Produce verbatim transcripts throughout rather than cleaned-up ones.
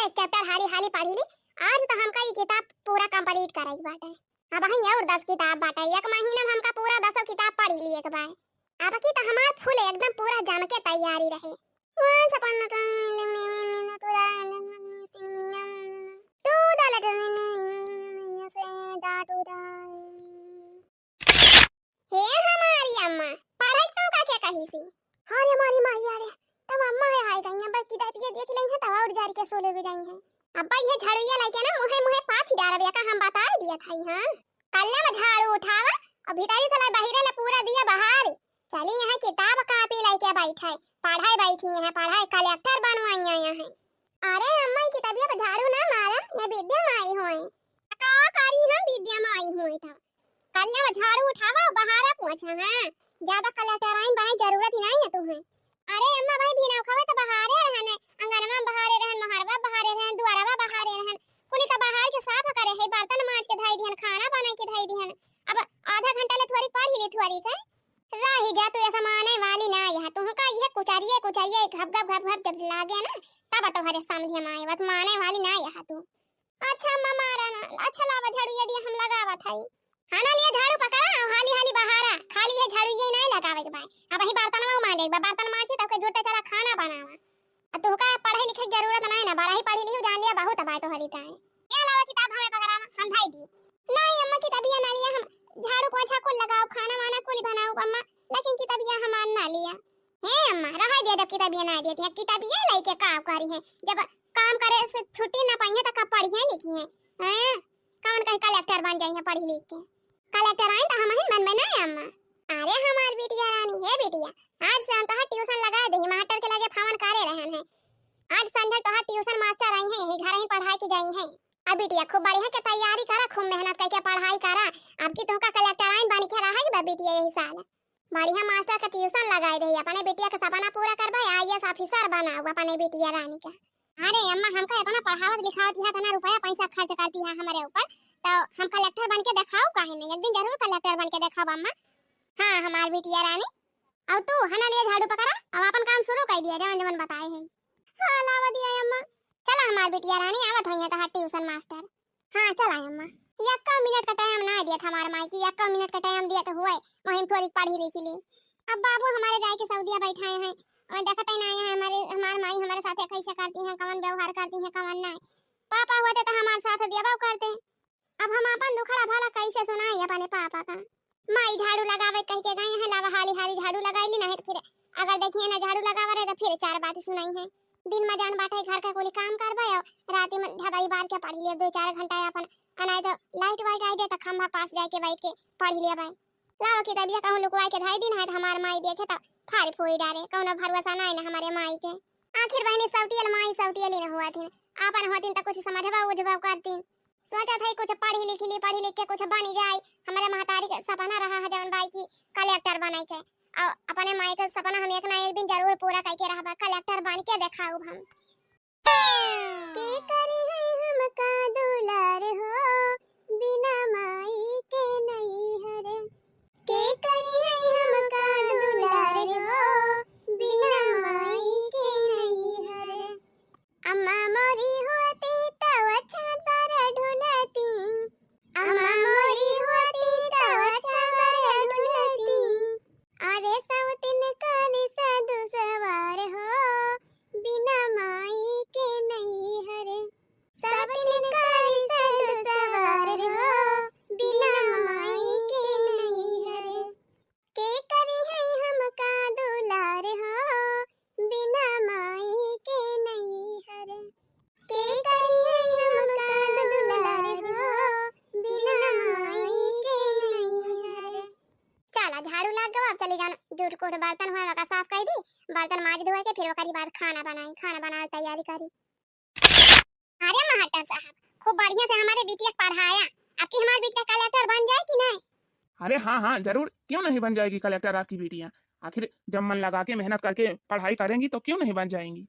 एक chapter हाली हाली पढ़ी ली। आज तो हमका ई किताब पूरा complete करे के बाटे। अबहीं और दस किताब बाटे, एक महीना में हमका पूरा दसों किताब पढ़ी ली एक बार। अब की तो हमार full एकदम पूरा जम के तैयारी रहे। Once upon a time, to the, to the, हे हमारी अम्मा, पढ़ाई तो का क्या कही सी? अरे हमारी माई, अरे, तब अम्मा है हाय गई, अब किताबिया देख लेई है, तब और जर के सो लोग जाई है। अब ये झड़ुइया लेके ना मुहे मुहे पाथी डारब, एका हम बता दिया था, हाँ? कल्ला में झाड़ू उठावा, और भीतरी से ला बहिरे ले पूरा दिया बहारी। चली यहाँ किताब कापी लेके बैठे, पढ़ाई बैठी हैं, पढ़ाई collector बनवाई हैं। अरे अम्मा, ई किताबिया पे झाड़ू ना मारम, ये विद्या माई होए। का करी हम विद्या माई होए तो? कल्ला में झाड़ू उठावा और बहारा पोछा, हाँ? ज्यादा collector आइन बने जरूरत ही नहीं है तुम्हें। अरे अम्मा भाई, बिना उखावे तो बहारे रहन, अंगनमा बहारे रहन, मोहरवा बहारे रहन, दुआरवा बहारे रहन, कुली तो बहार के साफ करे है, बर्तन माज के धई दिहन, खाना बना के धई दिहन। अब आधा घंटा ले थोड़ी पढ़ी ली थोड़ी का। रही जा, तू ऐसा माने वाली ना यहाँ, तुहका यह कुचरिए कुचरिए घप घप घप घप जब लागे ना, तब तोहरे समझे में आए, बस माने वाली ना यहाँ तू। अच्छा अम्मा, मारा ना, अच्छा लावा झाड़ू, ये दिया हम लगावत हई। हाँ ना, लिया झाड़ू पकड़ा, हाली हाली बहारा, खाली ये झाड़ू ये नहीं लगावे के बाय। अब ही बर्तन में मांजे बा, बर्तन मांज के तब के जुटे चला खाना बनावा। अब तुहका पढ़े लिखे के जरूरत नहीं ना, बड़ा ही पढ़ी लिखी जान लिया, बहुत अब आए तोहरी ताए। ये लावा किताब हमें पकड़ा, हम भाई दी। नहीं अम्मा, किताबिया ना लिया, हम झाड़ू पोछा कुल लगाओ, खाना वाना कुल बनाओ अम्मा, लेकिन किताबिया हमार ना लिया। हे अम्मा, रहा दे, जब किताबिया ना देती है, किताबिया लेके का करी है, जब काम करे से छुट्टी ना पाई है तो कब पढ़ी है लिखी है, हैं? कौन कहीं collector बन जाई है पढ़ी लिख के? Collector आइन तो हम ही बनबे ना अम्मा। अरे हमार बिटिया रानी, हे बिटिया, आज से हम तोहार tuition लगा दे, मास्टर के लगे फोन करे रहन है। आज संझा तोहार tuition मास्टर आई है, यही घर ही पढ़ाई के जाई है। अब बिटिया खूब बढ़िया के तैयारी करा, खूब मेहनत करके पढ़ाई करा। अब की तुमका collector आइन बन के रहा बा बिटिया यही साल। बढ़िया मास्टर का tuition लगाई दे, अपने बिटिया का सपना पूरा करबा, IAS officer बनाऊ अपने बिटिया रानी का। अरे अम्मा, हमका इतना पढ़ावत लिखावत है, इतना रुपया पैसा खर्च करती है हमारे ऊपर, तो हम collector बन के दिखाऊ काहे नहीं? एक दिन जरूर collector बन के दिखाऊ अम्मा। हाँ हमार बिटिया रानी, अब तू हना लिए झाड़ू पकड़ा, अब अपन काम शुरू कर दिया, जवन जवन बताए है। हाँ लावा दिया अम्मा। चला हमार बिटिया रानी, आवत होई है तोहार tuition मास्टर। हाँ चला अम्मा। यक्का मिनट का time ना दिया था हमार माई की, यक्का मिनट का time दिया तो हुए, वहीं थोड़ी पढ़ी लिखी ली। अब बाबू हमारे जाए के सऊदिया बैठाए हैं, और देखते ही ना आए हैं हमारे, हमार माई हमारे साथ कैसे करती हैं, कौन व्यवहार करती हैं, कौन नहीं। पापा होते तो हमारे साथ दिया बाबू करते। अब हम अपन दुखड़ा भला कैसे सुनाई अपने पापा का? माई झाड़ू लगावे कह के गई है, लावा हाली हाली झाड़ू लगाई ली, नहीं तो फिर अगर देखिए ना झाड़ू लगावा रहे तो फिर चार बात सुनाई है। दिन में जान बाटे घर का कुली काम करबे और राती में ढबाई बार के पढ़ लिए दो चार घंटा अपन, अनाई तो light वाइट आई जाए तो खंभा पास जाके बैठ के पढ़ लिए भाई। लावा किताबिया कहूँ लुकवाई के धाई दिन है तो हमार माई देखे तो फारी फोड़ी डारे, कौनो भरोसा नहीं ना हमारे माई के। आखिर बहनी सौतियल माई सौतियल ही न हुआ थी, आपन होतिन तो कुछ समझबा उझबा करतिन। सोचा था कुछ पढ़ी लिखी ली, पढ़ी लिख के कुछ बनी जाए। हमारे महतारी का सपना रहा है जवन बाई की collector बने के, और अपने माई का सपना हम एक ना एक दिन जरूर पूरा करके रहबा, collector बन के देखाऊब हम। के करी है हमका दुलार हो, बिना माई के नैहर। के करी है हमका दुलार हो, बिना माई के नैहर। अम्मा मोरी होती तव छापर ढूंढती, अम्मा मोरी होती तव छापर ढूंढती। अरे सवतिन करी सदु सवार हो, बिना माई के नैहर। सवतिन करी सदु सवार हो, बिना माई के नैहर। के करी है हमका दुलार हो, बिना माई के नैहर। के करी है हमका दुलार हो, बिना माई के नैहर। चला झाड़ू लाग गवा, अब चली जाना जूठ कोठ बर्तन हुआ का साफ कर दी, बर्तन माज धोए के फिर ओकरी बाद खाना बनाई, खाना बनावे तैयारी करी। अरे मास्टर साहब, खूब बढ़िया से हमारे बिटिया के पढ़ाया, आपकी हमारी बिटिया collector बन जाए कि नहीं? अरे हाँ हाँ जरूर, क्यों नहीं बन जाएगी collector आपकी बिटिया। आखिर जब मन लगा के मेहनत करके पढ़ाई करेंगी तो क्यों नहीं बन जाएंगी।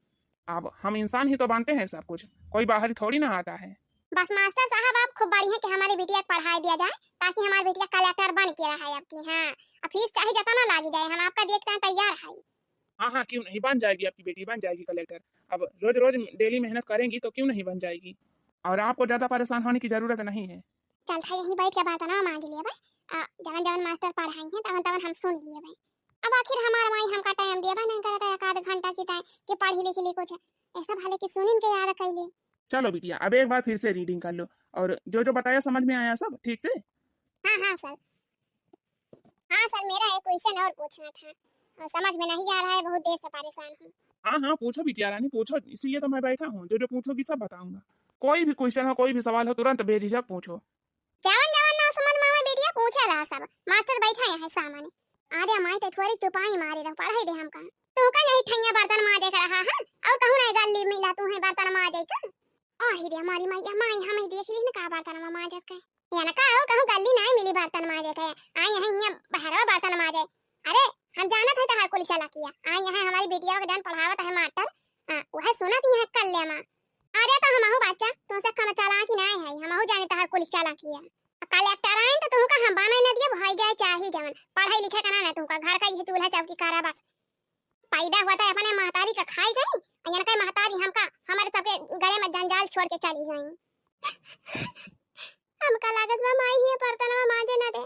अब हम इंसान ही तो बनते हैं सब कुछ, कोई बाहरी थोड़ी ना आता है। बस मास्टर साहब आप खूब बढ़िया के हमारी बिटिया के पढ़ाई दिया जाए ताकि हमारी बिटिया collector बन के रहे आपकी। हाँ, अब फीस चाहे जितना लागी जाए हम आपका देख के तैयार है। हाँ हाँ क्यों नहीं, बन जाएगी आपकी बेटी, बन जाएगी collector। अब रोज रोज डेली मेहनत करेंगी तो क्यों नहीं बन जाएगी? और आपको ज्यादा परेशान होने की जरूरत नहीं है। चल था यहीं बैठ के बर्तनवा मांज लिए बा। आ, जवन जवन मास्टर पढ़ाई हैं तवन तवन हम सुन लिए बा। अब आखिर हमार माई हमका टाइम देबा नहीं करत है एक आध घंटा की टाइम कि पढ़ी लिख ली कुछ। ऐसा भले कि सुनिन के याद कैली। चलो बिटिया, अब एक बार फिर से रीडिंग कर लो और जो जो बताया समझ में आया सब ठीक से? हाँ हाँ सर। हाँ सर, मेरा एक क्वेश्चन और पूछना था, और समझ में नहीं आ रहा है, बहुत देर से परेशान हूँ। हाँ हाँ, पूछो बिटिया रानी, पूछो, इसीलिए तो मैं बैठा हूँ। जो जो पूछोगी सब बताऊंगा। कोई भी क्वेश्चन हो, कोई भी सवाल हो, तुरंत बेझिझक पूछो। जवन जवन ना समझ में आवे बिटिया, पूछे रहा सब। मास्टर बैठा है सामने। अरे माई, ते थोड़ी चुपाई मारे रहो, पढ़ाई दे हमका। तू का नहीं ठैया बर्तन माजे के रहा है? और कहूँ नहीं गल्ली मिला तू है बर्तन माजे का? अरे रे हमारी माई, माई हमें देख ली ना का बर्तन माजत के। या ना का हो, कहूँ गल्ली नहीं मिली बर्तन माजे के। आई यहाँ यहाँ बहरवा बर्तन माजे। अरे हम जानत है तहार कुल चालाकिया। आई यहाँ हमारी बिटिया के डन पढ़ावत है मास्टर। हाँ, वह सुनत ही है कल्ले माँ। अरे तो हमहू बच्चा, तुमसे कम चालाकी नहीं है, हमहू जाने तहार कुल चालाकिया। कलेक्टर आइन तो तुमका हम बने न दिए, भाई जाए चाही जवन। पढ़ाई लिखे का ना, ना तुमका घर का ही चूल्हा चौकी करा बस। पैदा हुआ था अपने महतारी का खाई गई, और इनका महतारी हमका, हमारे सबके गले में जंजाल छोड़ के चली गई। हमका लागत बा माई ही बर्तनवा माजे ना दे।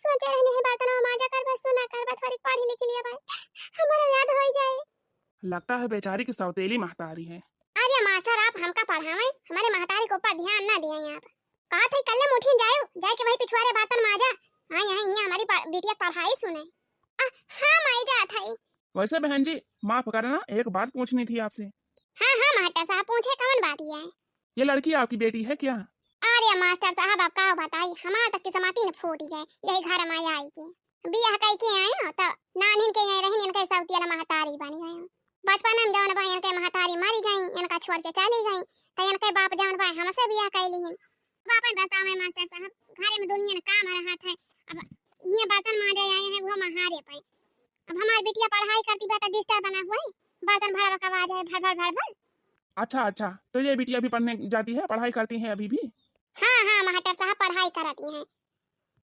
सोचे रहने है बर्तनवा माजा कर बस, सुना कर बस, थोड़ी पढ़ी लिख लिया भाई, हमारा याद हो जाए। लगता है बेचारी की सौतेली महतारी है। अरे मास्टर, आप हमका पढ़ावें, हमारे महतारी के ऊपर ध्यान ना दिए आप। कहा थे कल मुठिन जाए, जाए के वही पिछुआरे बर्तन माजा। हाँ, यहाँ, यहाँ हमारी पा-, बिटिया पढ़ाई सुने। आ, हाँ माई जात है। वैसे बहन जी, माफ करना, एक बात पूछनी थी आपसे। हाँ हाँ मास्टर साहब, पूछे कौन बात है? ये लड़की आपकी बेटी है क्या? अरे मास्टर साहब, आप का बताई, हमार तक किस्मती न फूटी गए, यही घर में आई के बियाह कई के आए हो तो नानिन के यहाँ रहिन, इनके सौतिया महतारी बनी गए। बचपन में जौन बा इनके महतारी मरी गई, इनका छोड़ के चली गई, तो इनके बाप जौन बा हमसे बियाह कई लिहिन। अब अपन बताओ मैं मास्टर साहब, घरे में दुनिया में काम रहत है, अब ये बर्तन माजे आए हैं वो महारे पे। अब हमारी बिटिया पढ़ाई करती बा तो डिस्टर्ब बना हुआ है, बर्तन भड़वा का आवाज है भड़ भड़ भड़ भड़। अच्छा अच्छा, तो ये बिटिया भी पढ़ने जाती है, पढ़ाई करती है अभी भी? हाँ हाँ मास्टर साहब, पढ़ाई करती हैं।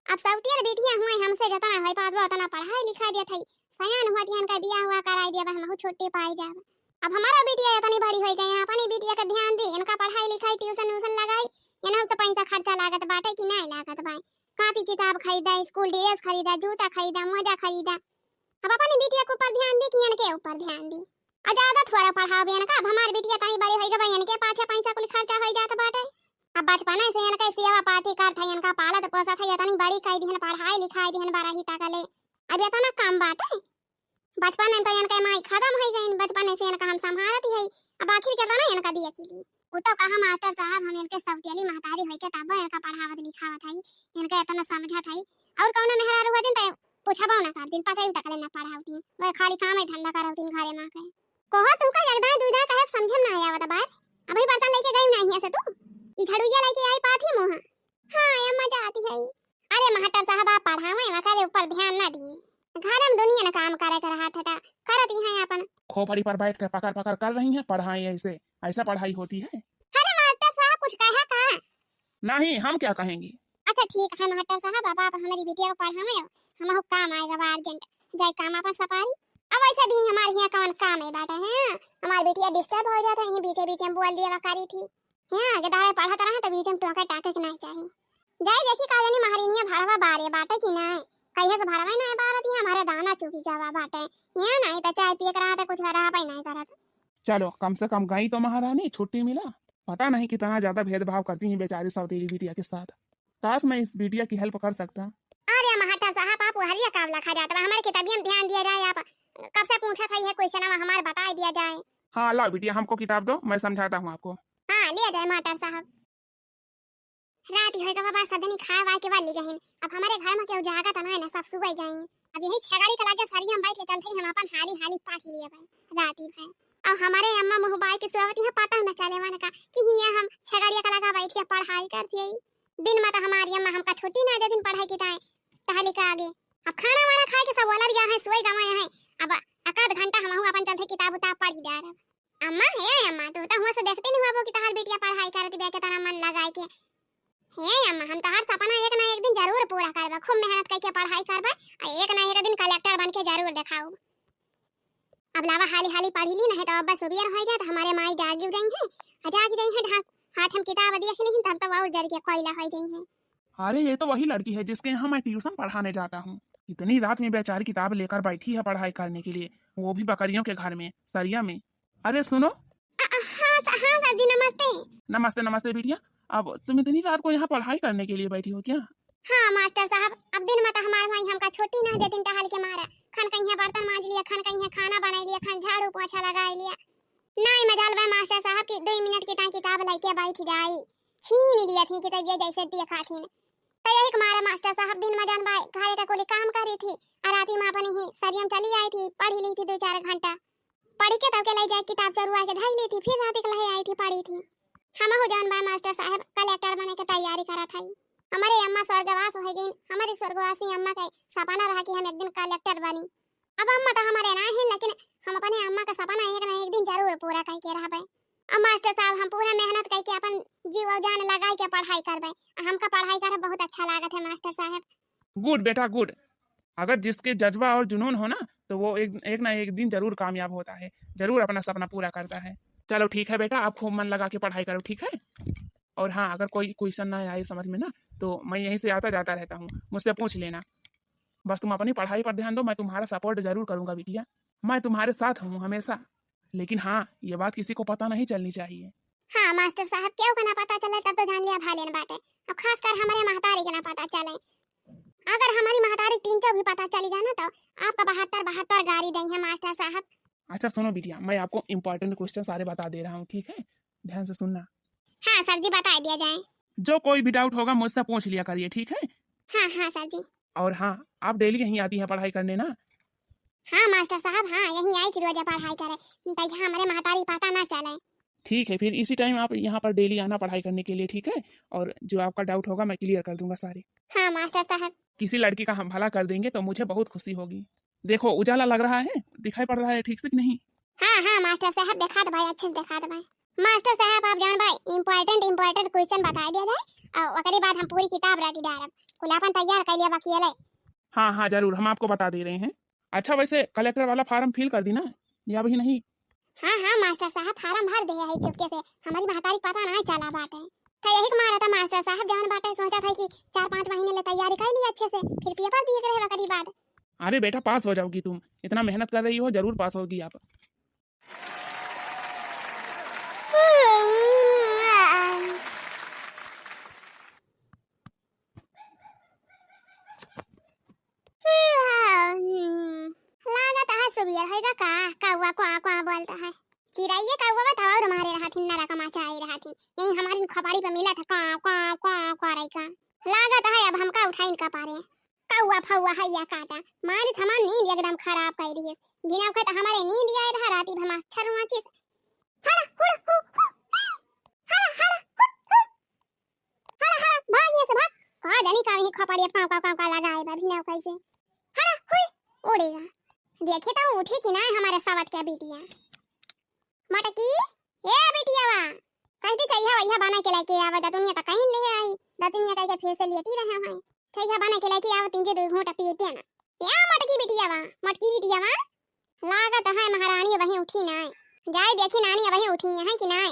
अब सौतियन बिटिया हुए हमसे जतना होई पात बा उतना पढ़ाई लिखाई दिया थई, सयान हुआ तिहन का बियाह हुआ कराई दिया बा, हमहू छुट्टी पाई जाब। अब हमारा बिटिया इतनी बड़ी होई गई है, अपनी बिटिया का ध्यान दी, इनका पढ़ाई लिखाई, ट्यूशन व्यूशन लगाई, इनहू तो पैसा खर्चा लागत बाटे कि नहीं लागत बा? कॉपी किताब खरीदा, स्कूल ड्रेस खरीदा, जूता खरीदा, मोजा खरीदा। अब अपनी बिटिया के ऊपर ध्यान दी कि इनके ऊपर ध्यान दी? और ज्यादा थोड़ा पढ़ाओ इनका, अब हमारी बिटिया तनी बड़ी होई गई बा, इनके पाछे पैसा कुल खर्चा होई जात बाटे। अब बचपने से इनके सेवा पाती करत है, इनका पालत पोसत है, इतनी बड़ी कई दिहन, पढ़ाई लिखाई दिहन बारही तक ले। अब इतना काम बाटे? बचपन में तो इनके माई खत्म होई गईन, बचपन से इनका हम संभालत ही है। अब आखिर कितना इनका दिए की दी? उ तो कहा मास्टर साहब, हम इनके सौतेली महतारी होई के तब इनका पढ़ावत लिखावत है, इनके इतना समझत है। और कौनो मेहरारू होतिन तो पूछबो ना करतिन, पचई तक ले ना पढ़ावतिन, वह खाली काम ही धंधा करवतिन घरे में के। कहो तुमका एक दाएं दुई दाएं कहे समझे में ना आवत बाय। अबही बर्तन लेके गई नहीं है से तू, ई झड़ुइया लेके आई पात ही मुँह। हाँ अम्मा जाती है। अरे मास्टर साहब, आप पढ़ावे वकरे ऊपर ध्यान ना दिए, घर में दुनिया न काम करे के रहा था, करत ही हैं अपन। खोपड़ी पर बैठ कर पकड़ पकड़ कर रही हैं पढ़ाई, ऐसे ऐसा पढ़ाई होती है? अरे मास्टर साहब कुछ कहा का? नहीं, हम क्या कहेंगे? अच्छा ठीक है मास्टर साहब, अब आप हमारी बिटिया को पढ़ावे, हमहू काम आएगा बा अर्जेंट, जाए काम अपन सपारी। अब वैसे भी हमारे यहाँ कौन काम है बाटे हैं, हमारी बिटिया डिस्टर्ब हो जाता है, बीचे बीचे में बोल दिया करी थी। हाँ, अगर दावे पढ़त रहे तो बीच में टोके टाके के नहीं चाहिए। जाए देखी का जानी महारिनिया भरवा बारे बाटे कि नहीं, कहिए से भरवा ही नहीं बारत, ये हमारे दाना चुकी गवा बाटे। यहाँ नहीं तो चाय पिए के रहा तो कुछ रहा पाई नहीं करत। चलो, कम से कम गई तो महारानी, छुट्टी मिला। पता नहीं कितना ज्यादा भेदभाव करती हैं बेचारी सौतेली बिटिया के साथ। काश मैं इस बिटिया की हेल्प कर सकता। अरे महाटा साहब, आप हरिया कावला खा जाता, हमारे किताबियन ध्यान दिया जाए, आप कब से पूछा था ये क्वेश्चन, हमारे बता दिया जाए। हाँ, लाओ बिटिया, हमको किताब दो, मैं समझाता हूँ आपको। हाँ, लिया जाए मास्टर साहब। रात ही होएगा बाबा, सब जनी खाए वाए के वाली गहिन। अब हमारे घर में केहू जागा त ना है ना, सब सुबह गई। अब यही छगड़ी के लागे सरिया में बैठ के चलते ही हम अपन हाली हाली पाठ लिए भाई राती भर। अब हमारे अम्मा मुँह बाई के सुआवती है, पता न चले मन का कि हिया हम छगड़िया के लगा बैठ के पढ़ाई करती है। दिन में तो हमारी अम्मा हमका छुट्टी ना दे दिन पढ़ाई की ताई टहली के आगे। अब खाना वाना खाए के सब वाला दिया है, सोए गवा है। अब एक आध घंटा हम अपन चलते किताब उताब पढ़ी डारब। अम्मा, हे अम्मा, तू तो हुआ से देखती नहीं हुआ वो कि तहार बिटिया पढ़ाई करत बिया, केतना मन लगाए के। हे अम्मा, हम तहार सपना एक ना एक दिन जरूर पूरा करबा, खूब मेहनत करके पढ़ाई करबा, आ एक ना एक दिन कलेक्टर बन के जरूर देखाऊ। अब लावा हाली हाली पढ़ी ली, नहीं तो अब बस सुबेर होइ जाए तो हमारे माई जागी जाई हैं, आ जाग जाई हैं, ढाक हाथ हम किताब देख ली, तब तो और जर के कोयला होइ जाई हैं। अरे, ये तो वही लड़की है जिसके यहाँ मैं ट्यूशन पढ़ाने जाता हूँ। इतनी रात में बेचारी किताब लेकर बैठी है पढ़ाई करने के लिए, वो भी बकरियों के घर में, सरिया में। अरे सुनो। अ, अ, हाँ स-, हाँ सर जी, नमस्ते। नमस्ते, नमस्ते बिटिया। अब तुम इतनी रात को यहाँ पढ़ाई करने के लिए बैठी हो क्या? हाँ मास्टर साहब, अब दिन में तो हमारे माई हमका छुट्टी ना देतिन टहल के मारे। खन कहीं बर्तन मांज लिया, खन कहीं खाना बनाई लिया, खन झाड़ू पोछा लगाई लिया। नाई मजाल बा मास्टर साहब कि दुई मिनट की ताई किताब लइके बैठ जाई। छीन लिया थी किताबिया जैसे देखा थी। तो यही के मारे मास्टर साहब दिन में जान बाय घरे का कुली काम करी थी, और राती में अपनी ही सरियम चली आई थी, पढ़ी ली थी दो चार घंटा। पढ़ी के तब के ले जाए किताब चरुआ के धई ली थी, फिर राती के लहे आई थी, पढ़ी थी। हमहू जान बाय मास्टर साहब कलेक्टर बने के तैयारी करत हई। हमारे अम्मा स्वर्गवास हो गईन, हमारी स्वर्गवासी अम्मा के सपना रहा कि हम एक दिन कलेक्टर बनी। अब अम्मा तो हमारे ना है, लेकिन हम अपने अम्मा का सपना एक ना एक दिन जरूर पूरा करके रहबे। अब मास्टर साहब, हम पूरा मेहनत करके अपन जीव और जान लगाई के पढ़ाई करबे। हमका पढ़ाई करे बहुत अच्छा लागत है मास्टर साहब। गुड बेटा, गुड। अगर जिसके जज्बा और जुनून हो ना, तो वो एक, एक ना एक दिन जरूर कामयाब होता है, जरूर अपना सपना पूरा करता है। चलो ठीक है बेटा, आप खूब मन लगा के पढ़ाई करो, ठीक है? और हाँ, अगर कोई क्वेश्चन ना आए समझ में ना, तो मैं यहीं से आता जाता रहता हूँ, मुझसे पूछ लेना। बस तुम अपनी पढ़ाई पर ध्यान दो, मैं तुम्हारा सपोर्ट जरूर करूँगा बिटिया, मैं तुम्हारे साथ हूँ हमेशा। लेकिन हाँ, ये बात किसी को पता नहीं चलनी चाहिए। हाँ मास्टर साहब, केहू के ना पता चले तब तो जान लिया भालेन बाटे। अब खासकर हमारे महतारी के ना पता चले। अगर हमारी महतारी तीन चौ भी पता चली गया ना, तो आपका बहत्तर बहत्तर गारी देई है मास्टर साहब। अच्छा सुनो बिटिया, मैं आपको इम्पोर्टेंट क्वेश्चन सारे बता दे रहा हूँ, ठीक है? ध्यान से सुनना। हाँ सर जी, बता दिया जाए। जो कोई भी डाउट होगा मुझसे पूछ लिया करिए, ठीक है? हाँ हाँ सर जी। और हाँ, आप डेली यहीं आती हैं पढ़ाई करने ना? हाँ मास्टर साहब, हाँ, यहीं आई थी रोजा पढ़ाई करे, ताकि हमारे महतारी पता ना चले। ठीक है, फिर इसी टाइम आप यहाँ पर डेली आना पढ़ाई करने के लिए, ठीक है? और जो आपका डाउट होगा मैं क्लियर कर दूंगा सारे। हाँ मास्टर साहब। किसी लड़की का हम भला कर देंगे तो मुझे बहुत खुशी होगी। देखो, उजाला लग रहा है, दिखाई पड़ रहा है ठीक से कि नहीं? हाँ हाँ मास्टर साहब, दिखात भाई, अच्छे से दिखात भाई। मास्टर साहब, आप जान भाई, इम्पोर्टेंट इम्पोर्टेंट क्वेश्चन बता दिया जाए और ओकरे बाद हम पूरी किताब रटी डारब। कुल अपन तैयार कर लिया बाकी ले। हाँ हाँ जरूर, हम आपको बता दे रहे हैं। अच्छा, वैसे कलेक्टर वाला फॉर्म फिल कर दी ना, या अभी नहीं? हाँ हाँ मास्टर साहब, फॉर्म भर दे है चुपके से, हमारी महतारी पता ना चला बाटे। तो यही के मारा था मास्टर साहब, जवन बाटे सोचा था कि चार पाँच महीने ले तैयारी कर ली अच्छे से, फिर पेपर दिए के रहे ओकरी बाद। अरे बेटा, पास हो जाओगी तुम, इतना मेहनत कर रही हो, जरूर पास होगी आप। लागत है सुबियर होइगा का, कौआ क्वां क्वां बोलता है। चिरैये कौआ बतावा और मारे रहा थी, नरा कमा चाहे रहा थी। यही हमारी खोपड़ी पे मिला था, क्वां क्वां क्वां क्वां रही का। लागत है अब हमका उठाइन का पारे। कौआ फौआ है या काटा, मारी हमार नींद एकदम खराब कर दिए। बिना उठे तो हमारे नींद आए रहा, राती भर मच्छर हुआ चीज। हड़ा हुड़ा हु हु, हड़ा हड़ा हु हु, हड़ा हड़ा भाग यहाँ से भाग। का जानी का इन्हीं खोपड़िया काव काव काव काव लगाए बा, बिना कैसे। हड़ा हुई उड़ेगा। देखी तो उठी कि ना हमारे सवत के बिटिया। मटकी, ए बिटियावा, कहती चाहिए वैया बना के लेके आवा, दतुनिया तो कहीं ले आई, दतुनिया कह के फिर से लेटी रहे हैं। चाहिए बना के लेके आवा, तीन से दो घूंट पीते ना। या मटकी बिटियावा, मटकी बिटियावा, लागत है महारानी वहीं उठी ना है। जाए देखी नानी वहीं उठी है कि ना है।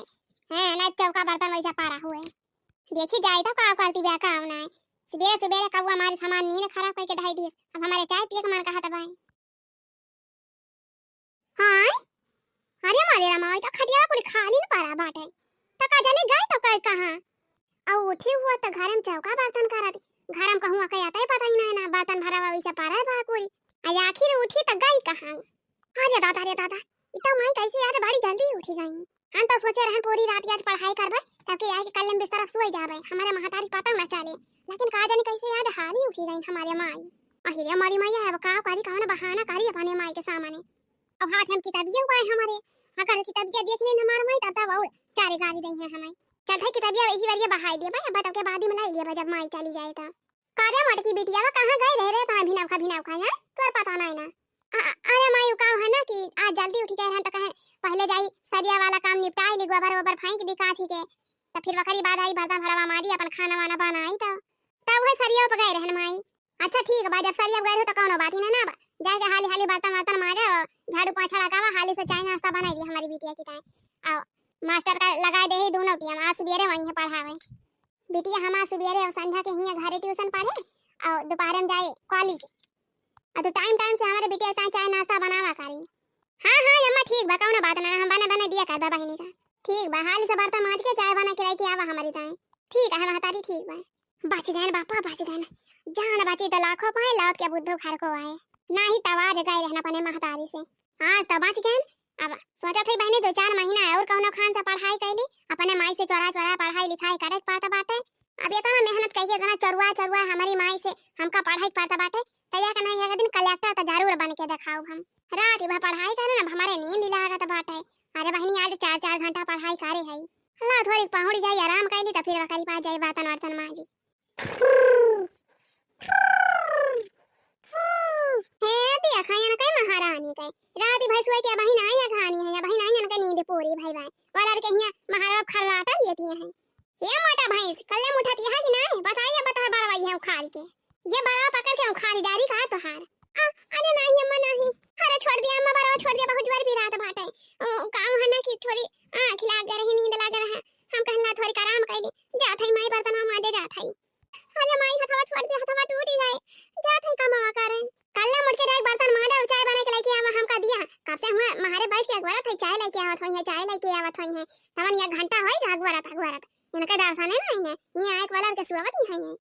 हैं, ना चौका बर्तन वैसा पारा हुए। देखी जाए तो का करती बा का ना है। सुबेरे सुबेरे कौआ मारी हमार नींद खराब करके धाई दिस। अब हमारे चाय पिए के मन कहत बा। हाँ? अरे मारे रामा, ई तो खटियावा पूरी खाली न पड़ा बाटे। त का जाने गए तो कई कहाँ? अउ उठी हुआ त घर में चौका बर्तन करत। घर में कहूँ के आता ही पता ही नहीं ना, बर्तन भरा हुआ वैसे पड़ा बा कोई। आ आखिर उठी त गई कहाँ? अरे दादा रे दादा, ई तो माई कैसे आज बड़ी जल्दी उठी गई। हम तो सोचे रहन पूरी रात आज पढ़ाई करबे, ताकि आए के कल में बिस्तर सोई जाबे, हमारे महतारी पता न चले। लेकिन का जाने कैसे आज हाली उठी गई हमारे माई। अहिरे मरी मैया, अब का करी, कौन बहाना करी अपने माई के सामने। अब हाथ हम किताबिया हुआ है हमारे, अगर किताबिया देख लेन हमार माई, तब तब और चारे गारी दई है हमें। चल भाई, किताबिया यही बार ये बहाई दिए भाई, अब तब के बाद ही में लाई लिया भाई, जब माई चली जाए तो। का रे मोटकी बिटिया, वो कहाँ गई रहे रे, कहाँ भिनाव खा, भिनाव खा, हैं? तोर पता नहीं ना। अ-, अ-, अरे माई, वो का है ना कि आज जल्दी उठी गए रहन तो कहे पहले जाई सरिया वाला काम निपटाई ली, गोबर वोबर फेंक दी काची के, तो फिर वकरी बाद आई बर्तन भड़वा माजी, अपन खाना वाना बनाई तो, तब वह सरिया पे गए रहन माई। अच्छा ठीक बा, जब सरिया गए हो तो कौनो बात ही ना, ना बा, जाके हाली हाली बर्तन वर्तन माजा, झाड़ू पोछा लगावा, हाली से चाय नाश्ता बनाई दी हमारी बिटिया की ताई। आओ, मास्टर का लगाए दे ही दोनों टीम, आज सुबेरे वहीं है पढ़ावे। बिटिया हमार सुबेरे और संध्या के हियाँ घरे ट्यूशन पढ़े और दोपहर में जाए कॉलेज। और तू टाइम टाइम से हमारे बिटिया का चाय नाश्ता बनावा करी। हाँ हाँ अम्मा, ठीक बा, कौनो बात ना, हम बने बने दिया करबा बहिनी का। ठीक बा, हाली से बर्तन माज के चाय बना के लेके आवा हमारी ताई। ठीक है महतारी, ठीक बा। बच गए बापा, बच गए। जान बची तो लाखों पाए, लौट के बुद्धू घर को आए। नाही तो आज गए रहना अपने महतारी से। आज तो बच गए। अब सोचत हई बहिनी, दो चार महीना और कौनो खान से पढ़ाई कैली, अपने माई से चोरा चोरा पढ़ाई लिखाई करे के पड़त बाटे। अब इतना मेहनत कइके, इतना चरुआ चरुआ हमारी माई से हमका पढ़ाई के पड़त बाटे, तो एक ना एक दिन कलेक्टर तो जरूर बन के देखाऊ हम। रात भर पढ़ाई करे ना, अब हमारे नींद लागत बाटे। अरे बहिनी, आज चार चार घंटा पढ़ाई करे हई। ला थोड़ी पहुँच जाई, आराम कैली, तो फिर वकरी पास जाई बर्तन वर्तन माजी। हे देखा, यहाँ कई महारानी कई रात भर सोए के बहिन आई है, घानी है, बहिन आई, इनका नींद पूरी भई बाय। वाला के हिया महाराज खर्राटा लेती है। हे मोटा भैंस, कल्ले मुठत यहाँ की नहीं? बताइए, बता बरवाई है उखाड़ के। ये बरवा पकड़ के उखाड़ डारी का तोहार। आ, अरे नहीं अम्मा नहीं। अरे छोड़ दिया अम्मा, बरवा छोड़ दिया, बहुत जोर पिरात बाटे। ओ, काम है ना कि थोड़ी आँख लाग रही, नींद लाग रहा। हम कहला थोड़ी आराम कैली। जात हई माई बर्तन माजे जात हई। अरे माई, हथवा छोड़ दे, हथवा टूट जाए। जात हई कमावा करे। कल्ला मुठ के जाए बर्तन माजे और चाय बना के लेके आवा हमका दिया। कब से हुआ मारे बैठ के अगवरत है, चाय लेके आवत होई है, चाय लेके आवत होई है। तवन एक घंटा होई गा अगवरत, अगवरत। इनके दर्शने नहीं है। ये आँख वाला के सुअवत ही है।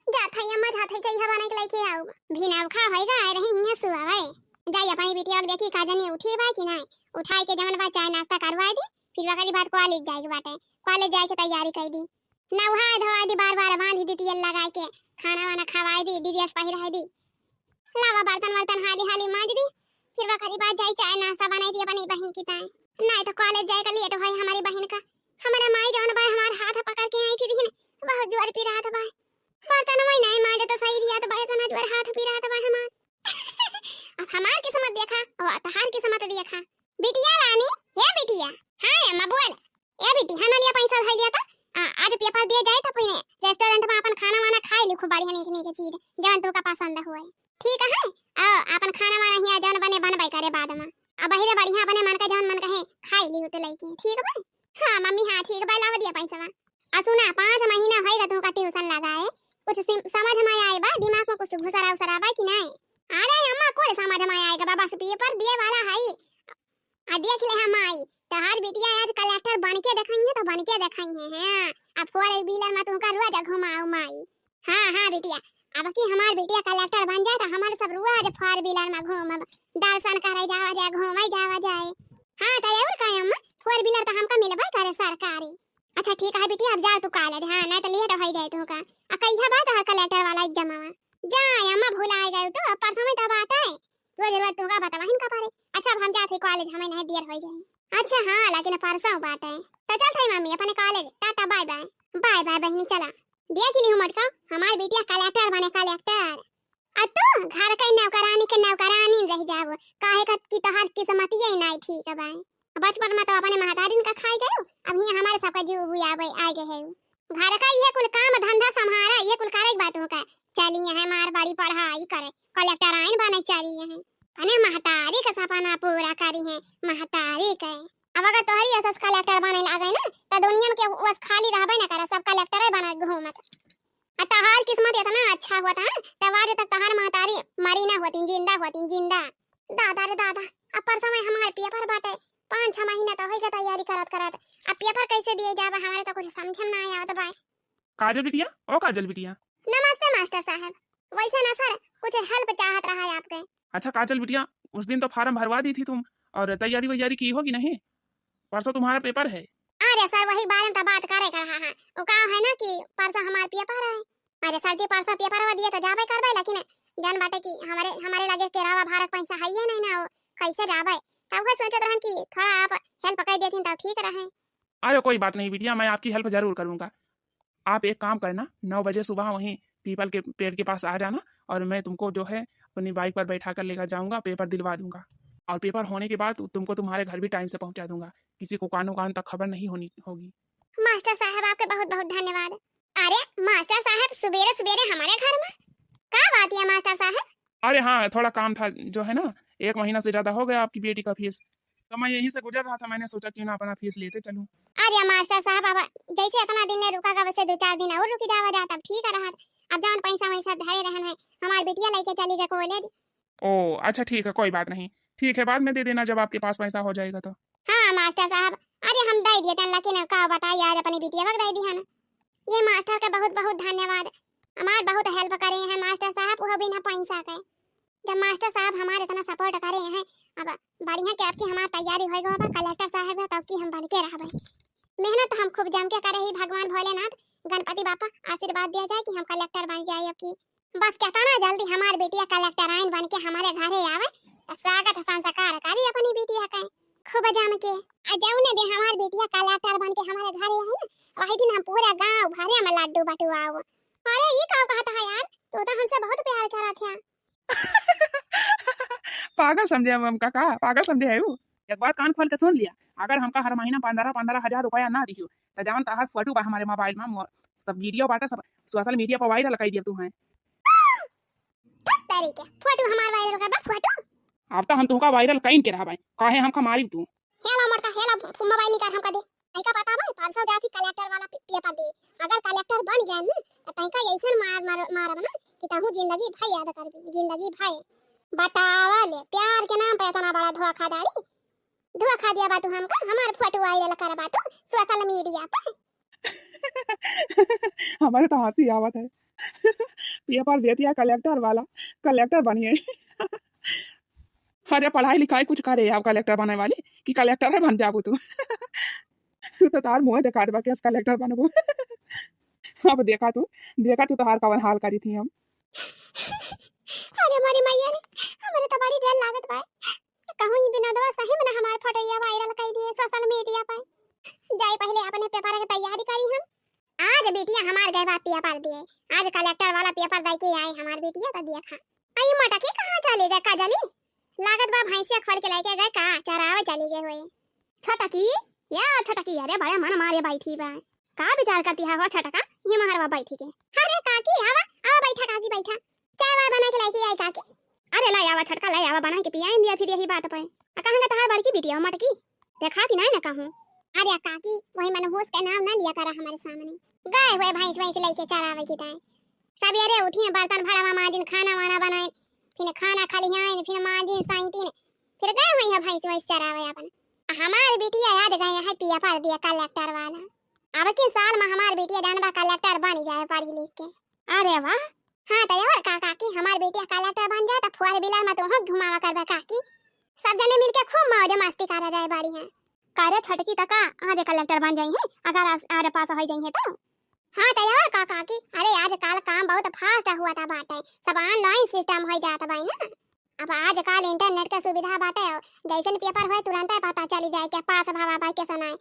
जात हई अम्मा, जात हई, चाय बना के लेके आऊ। भी नौखा होई गा, आए रही हियाँ सुअवे। जाई अपनी बिटिया के देखी का जनी उठी बा कि नहीं। उठाई के जवन बा चाय नाश्ता करवाई दी, फिर वकरी बाद कॉलेज जाए के बाटे। कॉलेज जाए के तैयारी कर दी। नहाए धोआए दी, बार बार बांध दी तेल लगाए के, खाना वाना खवाए दी, ड्रेस पहिराए दी। लावा बर्तन वर्तन हाली हाली माज दी, फिर वकरी बाद जाई चाय नाश्ता बनाई दी अपनी बहिन की ताई। नहीं तो कॉलेज जाए का लेट होई हमारी बहिन का। हमारे माई जौन बा हमार हाथ पकड़ के आई थी, बहुत जोर पिरात बा। बर्तन वही नहीं माजे तो सही दिया तो बा, इतना जोर हाथ पिरात बा हमार। अब हमार किस्मत देखा, और तहार किस्मत देखा। बिटिया रानी, हे बिटिया। हाँ अम्मा बोल। ए बिटी, हाँ नलिया पैसा धई लिया था। आ, आज पेपर दिए जाए तो फिर रेस्टोरेंट में अपन खाना वाना खाए ली, खूब बढ़िया नीक नीक चीज, जवन तुका पसंद होए। ठीक है, आ, अपन खाना वाना हिया जवन बने बनबे करे बाद में। अब बहिरे बढ़िया अपने मन का जवन मन कहे खाए ली होते लइके, ठीक बा? हाँ मम्मी, हाँ ठीक बा, लावा दिया पैसा। आ सुना, पाँच महीना होएगा तुमका ट्यूशन लगाए, कुछ सिम-, समझ में आए बा, दिमाग में कुछ घुसरा उसरा बा कि नहीं? अरे अम्मा, कुल समझ में आएगा बा, बस पेपर दिए वाला है। आ देख ले हम आई, तहार बिटिया आज कलेक्टर बन के देखाई है तो बन के देखाई है, हाँ। अब फोर व्हीलर में तुमका रोज घुमाऊ माई। हाँ, हाँ बिटिया, अब की हमार बिटिया कलेक्टर बन जाए तो हमारे सब रोज फोर व्हीलर में घूमब, दर्शन करे जावा जाए, घूमे जावा जाए। हाँ, तो और का अम्मा, फोर व्हीलर तो हमका मिलबे करे सरकारी। अच्छा ठीक है बिटिया, अब जाओ तू कॉलेज, हाँ, नहीं तो लेट हो जाए तुमका। आ कहिया बा तोहर कलेक्टर वाला एग्जामवा? जा अम्मा, भुलाए गए तो, अब परसों में तो बात है, रोज रोज तुमका बतावा हिनका पड़े। अच्छा अब हम जात हई कॉलेज, हमें नहीं देर हो जाए। अच्छा हाँ, लेकिन परसों बात है, तो चल थई मम्मी अपने college, tata bye bye. Bye bye बहिनी, चला। देख ली हूँ मटका, हमार बिटिया कलेक्टर बने, कलेक्टर। आ तू घर के नौकरानी के नौकरानी रह जाबो, काहे का कि तोहार किस्मतिये नाई ठीक बा। बचपन में तो अपने महतारिन का खाई गयो, अब हियाँ हमारे सबका जीव बुआवे आ गए है। घर का इहे कुल काम धंधा संभारा, इहे कुल करे के बात होका। चली है मार बड़ी पढ़ाई करे, कलेक्टर आइन बने चली है। कने महतारी का सपना पूरा करी है, महतारी के। अब अगर तोहरी असस कलेक्टर बने लागे ना, तो दुनिया में केहू वस खाली रहबे ना करे, सब कलेक्टरे बने घूमत। आ तहार किस्मत इतना अच्छा होता, तब आज तक तहार महतारी मरी ना होती, जिंदा होती, जिंदा। दादा रे दादा, अब परसों में हमारे पेपर बाटे, पाँच छह महीना तो होइगा तैयारी करत करत, अब पेपर कैसे दिए जाबे, हमारे तो कुछ समझ में ना आवत बा। काजल बिटिया, ओ काजल बिटिया। नमस्ते मास्टर साहब। वैसे ना सर, कुछ हेल्प चाहत रहा है आपके। अच्छा काजल बिटिया, उस दिन तो फॉर्म भरवा दी थी तुम, और तैयारी वैयारी की हो कि नहीं? परसों तुम्हारा पेपर है। अरे सर, वही बारे में तो बात करे कर रहा है। वो का है ना कि परसों हमार पेपर है। अरे सर जी, परसों पेपर हुआ दिए तो जाबे करबे, लेकिन जान बाटे कि हमारे, हमारे लगे केरावा भारत पैसा है ही नहीं ना, वो कैसे जाबे? तो वह सोचत रहन कि थोड़ा आप हेल्प कर देती तो ठीक रहे। अरे कोई बात नहीं बिटिया, मैं आपकी हेल्प जरूर करूँगा। आप एक काम करना, नौ बजे सुबह वहीं पीपल के पेड़ के पास आ जाना और मैं तुमको जो है अपनी बाइक पर बैठा कर लेकर जाऊँगा, पेपर दिलवा दूँगा। और पेपर होने के बाद तुमको तुम्हारे घर भी टाइम से पहुँचा दूँगा। किसी को कानो कान तक खबर नहीं होनी होगी। मास्टर साहब, आपके बहुत बहुत धन्यवाद। अरे मास्टर साहब, सुबेरे सुबेरे हमारे घर में का बात है मास्टर साहब? अरे हाँ, थोड़ा काम था, जो है ना, एक महीना से ज्यादा हो गया आपकी बेटी का फीस, तो मैं यहीं से गुजर रहा था, मैंने सोचा क्यों ना अपना फीस लेते चलूं। अरे मास्टर साहब, अब जैसे इतना दिन ले रुका गवा, वैसे दो चार दिन और रुकी जावा जात, अब ठीक रहा। अब जौन पैसा वैसा धरे रहन है, हमार बिटिया लेके चली गई कॉलेज। ओ अच्छा, ठीक है, कोई बात नहीं, ठीक है, बाद में दे देना जब आपके पास पैसा हो जाएगा तो। हाँ मास्टर साहब, अरे हम दे दिए तन, लेकिन का बताई, आज अपनी बिटिया बक दे दी है ना। ये मास्टर का बहुत बहुत धन्यवाद, हमार बहुत हेल्प करे हैं मास्टर साहब, वो बिना पैसा के। जब मास्टर साहब हमार इतना सपोर्ट करे हैं, अब बढ़िया के आपकी हमार तैयारी होएगा, अब कलेक्टर साहब है, तब की हम बन के रहबे। मेहनत हम खूब जम के करे ही, भगवान भोलेनाथ, गणपति बापा आशीर्वाद दिया जाए कि हम कलेक्टर बन जाए अब की। बस कितना जल्दी हमार बिटिया कलेक्टर आइन बन के हमारे घरे आवे, तो स्वागत संस्कार करी अपनी बिटिया के खूब जम के। आ जौने दिन हमार बिटिया कलेक्टर बन के हमारे घरे आई ना, वही दिन हम पूरा गांव भरे में लड्डू बटुआओ। अरे ये का कहत है यार, तू तो हमसे बहुत प्यार करत है। पागल समझे हम हमका का? पागल समझे है वो? एक बात कान खोल के सुन लिया, अगर हमका हर महीना पन्द्रह पन्द्रह हजार रुपया ना दियो, तो जवन तहार फोटो बा हमारे मोबाइल में, मो-, सब वीडियो बाटे, सब सोशल मीडिया पर वायरल कर दिया तू है। धत तेरी के, फोटो हमार वायरल कर बा, फोटो। अब तो हम तुमका वायरल कइन के रहबे, काहे हमका मारी तू? हेला मरता, हेला फु-, मोबाइल निकाल हमका दे। तैका पता बा, परसों जाती कलेक्टर वाला पे-, पेपर दे। अगर कलेक्टर बन गए ना, तो तैका ऐसन मार, मार, मारब ना कि तहू जिंदगी भर याद करबी, जिंदगी भर। बतावा ले, प्यार के नाम पे इतना बड़ा धोखाधड़ी। धोखा दिया बा तू हमका, हमार फोटो वायरल कर बा तू सोशल मीडिया पे। हमारे तो हंसी आवत है। पेपर देती है कलेक्टर वाला, कलेक्टर बनिए। अरे पढ़ाई लिखाई कुछ करे आप कलेक्टर बने वाली, कि कलेक्टर है बन जाबू तू? तू तो तार मुंह दिखा देबा कि आज कलेक्टर बनबू। अब देखा तू, देखा तू तोहार कवन हाल करी थी हम। अरे मोरी मैया रे, हमरे तो बड़ी डर लागत बा। कहूँ ई विनोदवा सही में ना हमार फोटोया वायरल कर दिए सोशल मीडिया पे। जाई पहले अपने पेपर के तैयारी करी हम। आज बिटिया हमार गए बा पेपर दिए, आज कलेक्टर वाला पेपर दे के आई हमार बिटिया, तो देखा। आई मटकी कहाँ चली गए कजली? लागत बा भैंसिया खोल के लेके गए का, चरावे चली गए होए। छोटकी, या छोटकी, अरे बड़ा मन मारे बैठी बा। का विचार करती है हो छोटका, ये महरवा बैठी के? अरे काकी, आवा, आवा बैठा काकी, बैठा। चाय वाय बना के लेके आई काकी। अरे लाई आवा छोटका, लाई आवा, बना के पियाइन दिया फिर यही बात पे। आ कहाँ गए तहार बड़की बिटिया मटकी? देखा कि नहीं ना कहूँ। अरे काकी, वही मनहूस के नाम ना लिया करा हमारे सामने। गए हुए भैंस वैंस लेके चरावे की ताई। सवेरे उठिए, बर्तन भड़वा माजिन, खाना वाना बनाए, फिर खाना खलियाइन, फिर माजिन साइतिन, फिर गए हुए हैं भैंस वैंस चरावे अपन। हमार बिटिया आज गए हैं पेपर दिए कलेक्टर वाला। अब के साल में हमार बिटिया जानबा कलेक्टर बन जाए पढ़ी लिख के। अरे वाह, हाँ तो और का काकी, हमार बिटिया कलेक्टर बन जाए तो फोर व्हीलर में तोहूँ घुमावा करबे काकी। सब जने मिलके खूब मौज मस्ती करा जाए बाड़ी हैं। का रे छोटकी, त का आज कलेक्टर बन जाई हैं, अगर आज, आज पास हो जाई हैं तो? हाँ तो और का काकी, अरे आजकल काम बहुत फास्ट हुआ था बाटे, सब ऑनलाइन सिस्टम हो जात बाई ना। अब आजकल इंटरनेट के सुविधा बाटे, जैसन पेपर होए तुरंते पता चली जाए के पास भवा बाई के सनाए।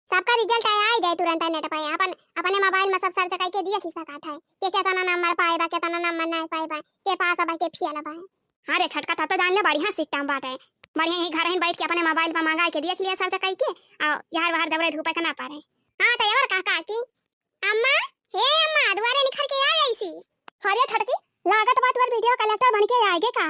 सबका रिजल्ट आ, आ जाए तुरंत नेट पे, अपन अपने मोबाइल में सब सर्च करके देख ही सकत है कि कितना नंबर पाए बा, कितना नंबर नहीं पाए बा, के पास बा, के फेल बा। हाँ रे छोटका, तब तो जान ले बढ़िया सिस्टम बाटे, बढ़िया ही घर ही बैठ के अपने मोबाइल पर मंगा के देख लिए सर्च करके, और यार बाहर दौड़े धूपे के ना पड़े। हाँ तो और का काकी, अम्मा, हे अम्मा, दुआरे निखर के आ ऐसी। अरे छोटकी, लागत बा तोर बिटिया कलेक्टर बन के आएगे का?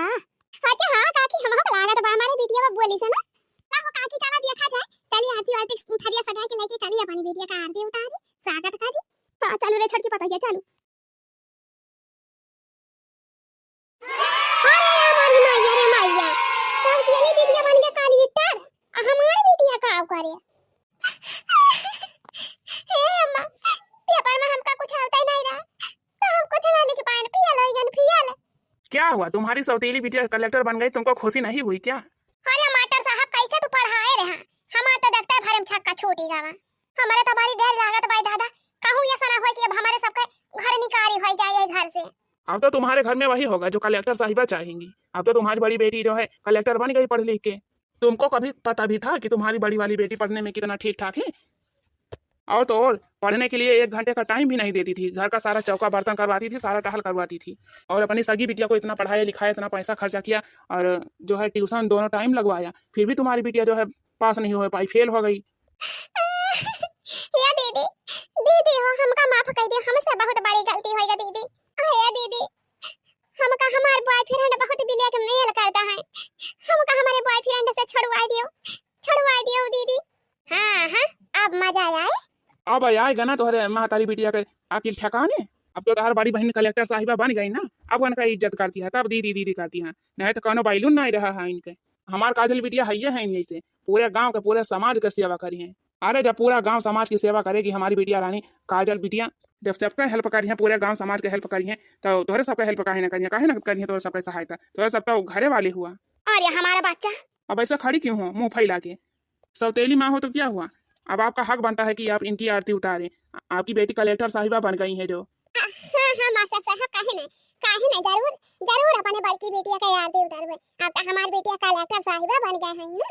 अच्छा हाँ काकी, हम हम लागत बा हमारे बिटिया बोली से ना। का हो काकी, चला देखा जाए, चली आरती वारती थरिया सजा के लेके चली अपनी बिटिया का आरती उतारी, स्वागत करी। हाँ चलू रे छोटकी पतोहिया, चलू। अरे हमारी मैया रे मैया, सब बिटिया बन के कलेक्टर, आ हमारी बिटिया का करे? हे अम्मा, पेपर में हमका कुछ आवता ही नहीं रहा, तो हम कुछ ना लिख पाए, फेल हो गए, फेल। क्या हुआ, तुम्हारी सौतीली बिटिया कलेक्टर बन गई, तुमको खुशी नहीं हुई क्या? अरे मास्टर साहब, कैसे तू पढ़ाए रहा, हमार तो देखते भरे में छक्का छूटी गवा। हमारे तो बड़ी डर लागत बाई दादा, कहूँ ऐसा ना होए कि अब हमारे सबके घर निकारी हो जाए ये घर से। अब तो तुम्हारे घर में वही होगा जो कलेक्टर साहिबा चाहेंगी। अब तो तुम्हारी बड़ी बेटी जो है कलेक्टर बन गई पढ़ लिख के। तुमको कभी पता भी था कि तुम्हारी बड़ी वाली बेटी पढ़ने में कितना ठीक ठाक है? और तो और, पढ़ने के लिए एक घंटे का टाइम भी नहीं देती थी। घर का सारा चौका बर्तन करवाती थी, सारा टहल करवाती थी, और अपनी सगी बिटिया को इतना पढ़ाया लिखाया, इतना पैसा खर्चा किया, और जो है ट्यूशन दोनों टाइम लगवाया, फिर भी तुम्हारी बिटिया जो है पास नहीं हो पाई, फेल हो गई। या दीदी, दीदी हो, हमका माफ कर दे, हमसे बहुत बड़ी गलती होइगा दीदी। अरे दीदी, हमका हमार बॉयफ्रेंड अब आए गना तोहरे महतारी बिटिया के अकिल ठिकाने। अब तो तोहर बड़ी बहिन कलेक्टर साहिबा बन गई ना, अब उनका इज्जत करती है, तब दीदी दीदी करती है, नहीं तो कौनो बैलून नहीं रहा है इनके। हमार काजल बिटिया है, ये है यही से पूरे गांव के, पूरे समाज के सेवा करी है। अरे जब पूरा गांव समाज की सेवा करेगी हमारी बिटिया रानी काजल बिटिया, जब सबका हेल्प करी है, पूरे गांव समाज के हेल्प करी है, तो तोहरे सबका हेल्प काहे ना करी है, काहे ना करी है तोहरे सबका सहायता, तोहरे सब तो घरे वाले हुआ। अरे हमारा बच्चा। अब ऐसा खड़ी क्यों हो मुंह फैला के? सौतेली माँ हो तो क्या हुआ, अब आपका हक बनता है कि आप इनकी आरती उतारें। आपकी बेटी कलेक्टर साहिबा बन गई है जो। हाँ, हाँ, मास्टर साहब, काहे ना, काहे ना, जरूर, जरूर अपने बड़की बिटिया के आरती उतारबे। अब तो हमार बिटिया कलेक्टर साहिबा बन गए हैं ना।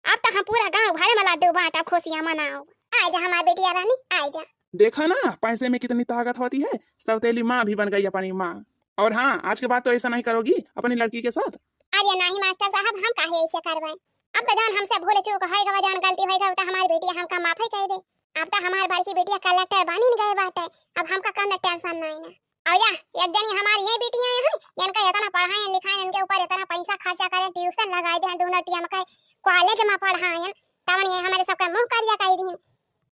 अब तो हम पूरा गांव भर में लड्डू बांटब, खुशियां मनाओ। आए जा हमार बिटिया रानी, आए जा। देखा ना, पैसे में कितनी ताकत होती है। सौतेली माँ भी बन गई अपनी माँ। और हाँ, आज के बाद तो ऐसा नहीं करोगी अपनी लड़की के साथ। अरे नहीं मास्टर साहब, हम काहे ऐसे करबे? अब तो जान हमसे भूल चूक होई गवा, जान गलती होई गवा, तो हमार बिटिया हमका माफ ही कह दे। अब तो हमार बड़की बिटिया कलेक्टर बनिन गए बाटे, अब हमका कौनो टेंशन नहीं ना। और या, एक जनी हमार ये बिटिया है, इनका इतना पढ़ाएं लिखाएं, इनके ऊपर इतना पैसा खर्चा करें, ट्यूशन लगाए दे हैं, दोनों टीम के कॉलेज में पढ़ाएं, तवन ये हमारे सबका मुंह करिया कर दीन।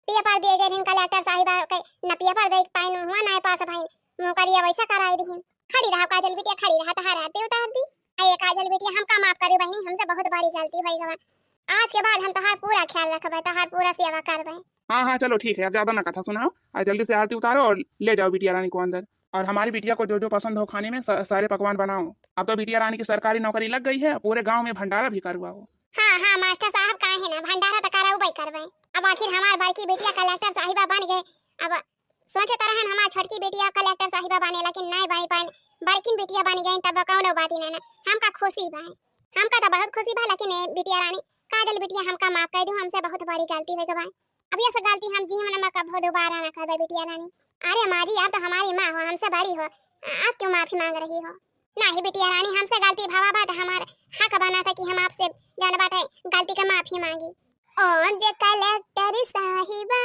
पेपर दे गए दिन कलेक्टर साहिबा के, न पेपर दे पाइन, हुआ ना पास भाई, मुंह करिया वैसा कराए दीन। खड़ी रहा काजल बिटिया, खड़ी रहा, तहार आरती उतार दी। अये काजल बिटिया, हमका माफ करी बहिनी, हमसे बहुत बड़ी गलती होई गवा। आज के बाद हम तहार पूरा ख्याल रखबे, तहार पूरा सेवा करबे। हाँ, हाँ, चलो ठीक है, अब ज्यादा ना कथा सुनाओ, और जल्दी से आरती उतारो और ले जाओ बिटिया रानी को अंदर। और हमारी बिटिया को जो जो पसंद हो खाने में, सा-, सारे पकवान बनाओ। अब तो बिटिया रानी की सरकारी नौकरी लग गई है, पूरे गांव में भंडारा भी करवाओ। हाँ, हाँ, मास्टर साहब, काहे ना, भंडारा तो करउबे करबे। अब आखिर हमार बड़की बिटिया कलेक्टर साहिबा बन गए। अब सोचे तो रहन हमार छोटकी बिटिया कलेक्टर साहिबा बने, लेकिन नहीं बनी पाइन। बड़किन बिटिया बन गई, तब कौनो बात ही नहीं ना। हमका खुशी बा, हमका तो बहुत खुशी बा, लेकिन ए बिटिया रानी, काजल बिटिया, हमका माफ कर दू, हमसे बहुत बड़ी गलती हो गई बा। अब ये सब गलती हम जीवन में कभो दोबारा ना करबे बिटिया रानी। अरे माँ जी, आप तो हमारी माँ हो, हमसे बड़ी हो, आप क्यों माफी मांग रही हो? नहीं बिटिया रानी, हमसे गलती भवा बा, तो हमार हक बनत है कि हम आपसे जान बाटे गलती का माफी मांगी। ओम जे कलेक्टर साहिबा,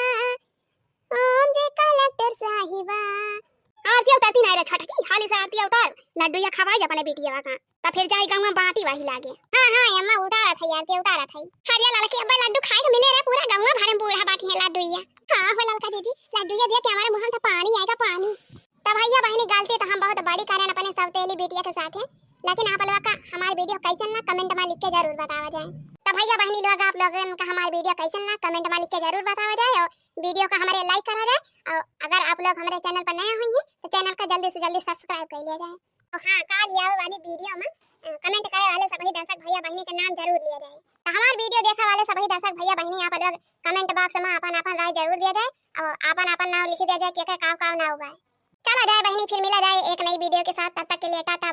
ओम जे कलेक्टर साहिबा। आरती उतारती नहीं रे छोटकी, हाली से आरती उतार, लड्डू या खवाई अपने बिटिया का। त फिर जाई गौवा बाटी वही लागे। हाँ, हाँ, अम्मा उतारत है, आरती उतारत है। हरिया ललकी अब्बा लड्डू खाए के मिले रे, पूरा गौवा भरे में बूढ़ा बाटी है लड्डू या। हाँ हो ललका जीजी, लड्डू या देख के हमारे मुंह में तो पानी आएगा, पानी। त भैया बहिनी, गलती तो हम बहुत बड़ी करें अपने सौतेली बिटिया के साथ है, लेकिन आप लोग का हमारे वीडियो कैसन ना कमेंट में लिख के जरूर बतावा जाए। त भैया बहिनी लोग, आप लोगन का हमारे वीडियो कैसन ना कमेंट में लिख के जरूर बतावा जाए और वीडियो का हमारे लाइक करा जाए। और अगर आप लोग हमारे चैनल पर नए होंगे तो चैनल का जल्दी से जल्दी सब्सक्राइब कर लिया जाए। तो हाँ, काल आवे वाली वीडियो में, अ, कमेंट करे वाले सभी दर्शक भैया बहिनी के नाम जरूर लिया जाए। तो हमार वीडियो देखे वाले सभी दर्शक भैया बहिनी, आप लोग कमेंट बॉक्स में अपन अपन राय जरूर दिया जाए और अपन अपन नाम लिख दिया जाए, के के काव काव नाव बा। चला जाए बहिनी, फिर मिला जाए एक नई वीडियो के साथ। तब तक के लिए टाटा।